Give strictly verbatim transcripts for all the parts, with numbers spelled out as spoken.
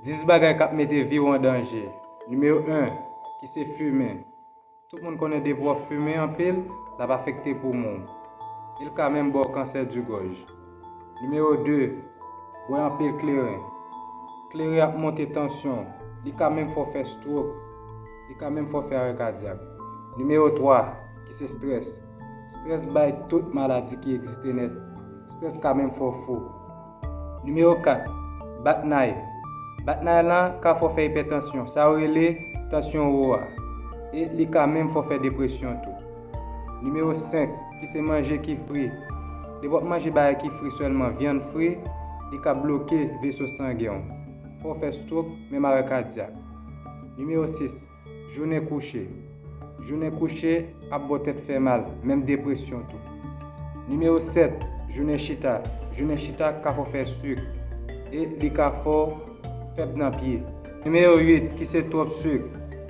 Dis bagay k ap mete vi w an danje. Nimewo en, ki se fimen. Tout moun konnen depi w ap fimen anpil, l ap afekte poumon w. E l ka menm ba w kansè di gòj. Nimewo de, bwè anpil kleren. Kleren ap monte tansyon w. Li ka menm fè w fè stroke. Li ka menm fè w fè arè kadyak. Nimewo twa, ki se strès. Strès bay tout maladi ki egziste nèt. Strès ka menm fè w fou. Nimewo kat, batnay. Batnay lan ka fè w fè ipètansyon, sa yo rele tansyon wo a. E li ka menm fè w fè depresyon tou. Nimewo senk, ki se manje ki fri. Depi w ap manje bagay ki fri sèlman, vyann fri, li ka bloke veso sangen w. Fè w fè stroke, menm arè kadyak. Nimewo sis, jounen kouche. Jounen kouche ap ba w tèt fè mal, menm depresyon tou. Nimewo sèt, jounen chita. Jounen chita ka fè w fè sik e li ka fè w fèb nan pye. Nimewo uit, ki se twòp sik.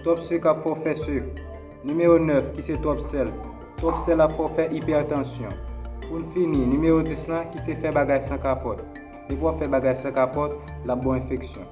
Twòp sik ap fè w fè sik. Nimewo nèf, ki se twòp sèl. Twòp sèl ap fè w fè ipètansyon. Pou n fini, nimewo dis lan, ki se fè bagay san kapòt. Depi w ap fè bagay san kapòt, l ap ba w enfeksyon.